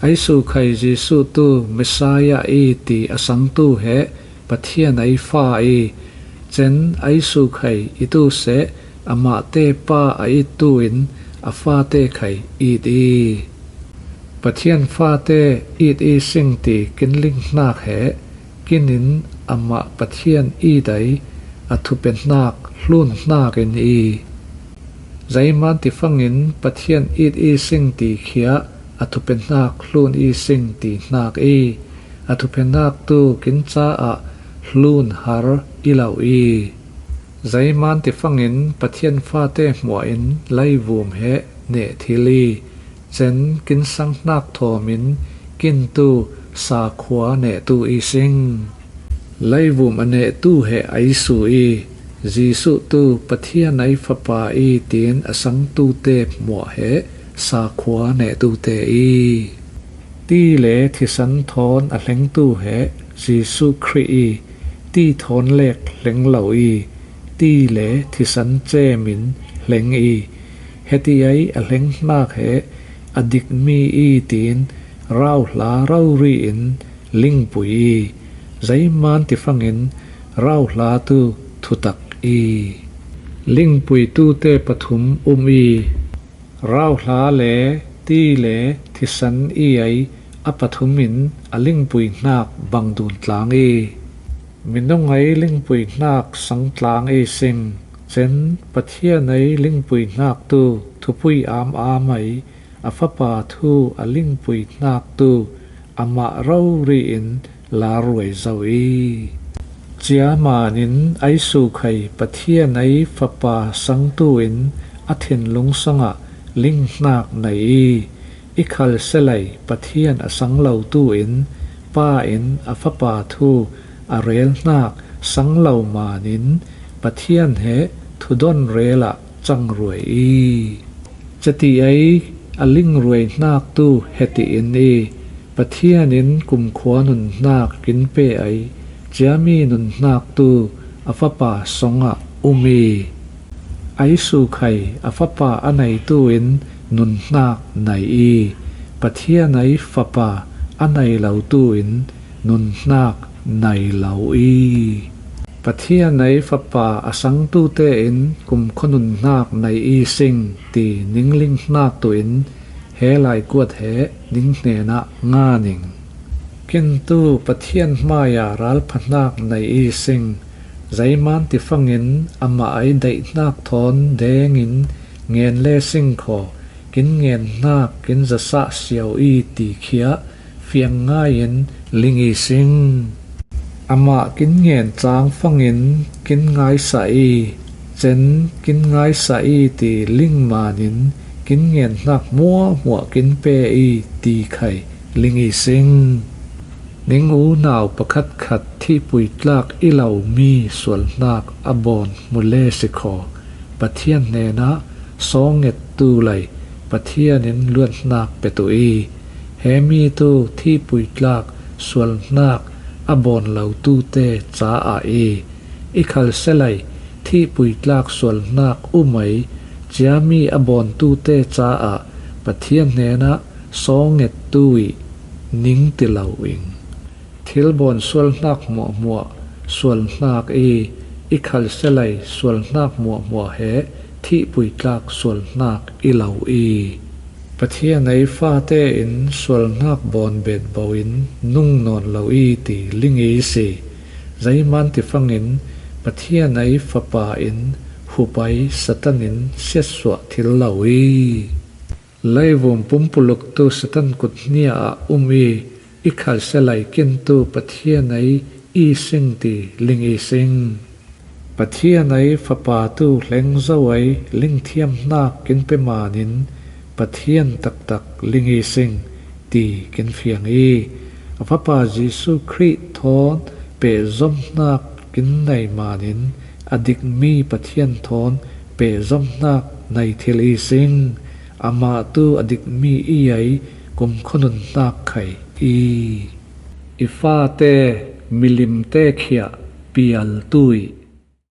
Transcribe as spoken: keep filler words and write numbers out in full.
Ei sukhei Jesuh tu Messiah i ti a sangtu he Pathian ei fa i, cen ei sukhei i tu seh amahte pa a ittu in a fate khei it i. Pathian fate it i sing ti kin linghnak he, kinin amah Pathian it ei a thupehnak hlunhnakin i. Zeiman tifangin Pathian it i sing ti khia a thupehnak hlun i sing ti hnak i, a thupehnak tu kin caah hlun har i lo i. Zeiman tifangin Pathian fate hmuain leivum he neh thil i, cen kin sanghnak thawmin kin tu sakhua nehtu i sing. Leivum a nehtu he ei su i, Jesuh tu Pathian ei fapa i tiin a sangtute hmuah he sakhua nehtute i. Ti le thisan thawn a hlengtu he Jesuh Khrih i, ti thawn lek hleng lo i, ti le thisan cemin hleng i, heti ei a hleng hnak he a dikmi i tiin rauhla rori in lingpui i, zeiman tifangin rauhla tu thutak i. Lingpuitute pathum um i, rauhla le ti le thisan i ei a pathumin a lingpui hnak bang dun tlang i. Minung ei lingpui hnak sang tlang i sing, cen Pathian ei lingpui hnak tu thupui am am ei, a fapa thu a lingpui hnak tu amah rori in laruai zo i. Ciamanin ei sukhei Pathian ei fapa sangtu in a thinlung sangah linghnak nei i, i khalselei Pathian a sang lotu in pa in a fapa thu a rel hnak sang lo manin Pathian he thudon rel ah cangruai i. Ceti ei a lingruai hnak tu heti in i, Pathian in kumkhua nunhnak kin pe ei, ciami nunhnak tu a fapa songah um i. Ei sukhei a fapa a neitu in nunhnak nei i, Pathian ei fapa a nei lotu in nunhnak nei lo i. Pathian ei fapa a sangtute in kumkhua nunhnak nei i sing ti ninglinghnak tu in he lai kuat he ning hnenah nga ning. Kin tu Pathian hmaiah ralphahnak nei i sing, zeiman tifangin amah ei daihnak thawn dengin ngen le sing khaw, kin ngen hnak kin zasah siau i ti khiah fiang ngaiin ling i sing. Amah kin ngen cang fangin kin ngaisah i, cen kin ngaisah i ti ling manin kin ngen hnak hmuahhmuah kin pe i ti khai ling i sing. Ning unau pakhatkhat thihpui tlak i lo mi sualhnak a bawn hmu le si khaw, Pathian hnenah sawnget tu lei Pathian in luatnak pe tu i, he mi tu thihpui tlak sualhnak a bawn lo tute caah i, i khalselei thihpui tlak sualhnak umei ciami a bawn tute caah Pathian hnenah sawnget tu i ning ti lo ing. Thilbawn sualhnak hmuahhmuah sualhnak i, i khalselei sualhnak hmuahhmuah he thihpui tlak sualhnak i lo i. Pathian ei fate in sualhnak bawn bet bo in nung nawn lo i ti ling i si. Zeiman tifangin Pathian ei fapa in hupai Satan in siatsuah thil lo i. Leivum pumpuluk tu Satan kut hnia ah um i, i khalselei kin tu Pathian ei i sing ti ling i sing. Pathian ei fapa tu hleng zo ei lingthiam hnak kin pe manin Pathian taktak ling i sing ti kin fiang i. A fapa Jesuh Khrih thawn pehzom hnak kin nei manin a dikmi Pathian thawn pehzom hnak nei thil i sing. Amah tu a dikmi i ei kumkhua nun hnak khai i. I fate milimte khiah pial tu i